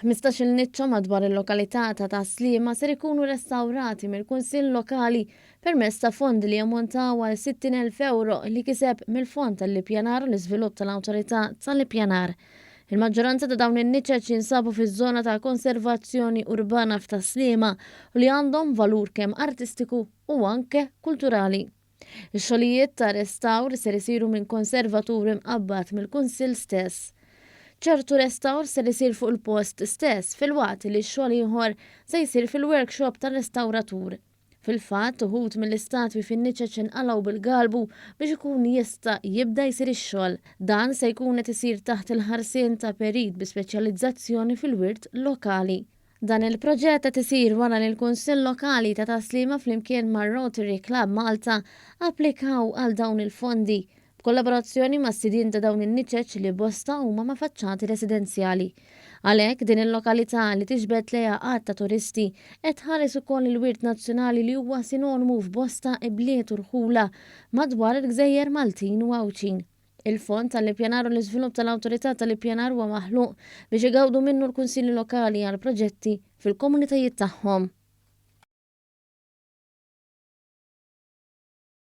15-il niċċa madwar il-lokalità ta' Tas-Sliema ser ikunu restawrati mill-Kunsill Lokali permezz ta' fondi li jammontaw għal 60,000 ewro li kiseb mill-Fond għall-Ippjanar u l-Iżvilupp tal-Awtorità tal-Ippjanar. Il-maġġoranza ta' dawn in-niċeċ jinsabu fiż-żona ta' konservazzjoni urbana f'Tas-Sliema u li għandhom valur kemm artistiku u anke kulturali. Ix-xogħlijiet ta' restawr ser isiru minn konservatur imqabbad mill-Kunsill stess. Ċertu restawr ser isir fuq il-post stess filwaqt li xogħol ieħor se jsir fil-workshop tar-restawratur. Fil-fatt, uħud mill-istatwi fin-niċeċ inqalgħu bil-galbu biex ikun jista' jibda jsir ix-xogħol. Dan se jkun qed isir taħt il-ħarsien ta' perit bi speċjalizzazzjoni fil-wirt lokali. Dan il-proġett qed isir wara li l-Kunsill Lokali ta' Tas-Sliema flimkien mar-Rotary Club Malta applikaw għal dawn il-fondi, b'kollaborazzjoni mas-sidien ta' dawn in-niċeċ li bosta huma ma' faċċati residenzjali. Għalhekk, din il-lokalità li tiġbed lejha għadd ta' turisti qed tħares ukoll il-wirt nazzjonali li huwa sinonimu f'bosta ibliet u rħula madwar il-gżejjer Maltin u Għawdxin. Il-Fond għall-Ippjanar u l-Iżvilupp tal-Awtorità tal-Ippjanar huwa maħluq biex igawdu minnu l-Kunsilli Lokali għal proġetti fil-komunitajiet tagħhom.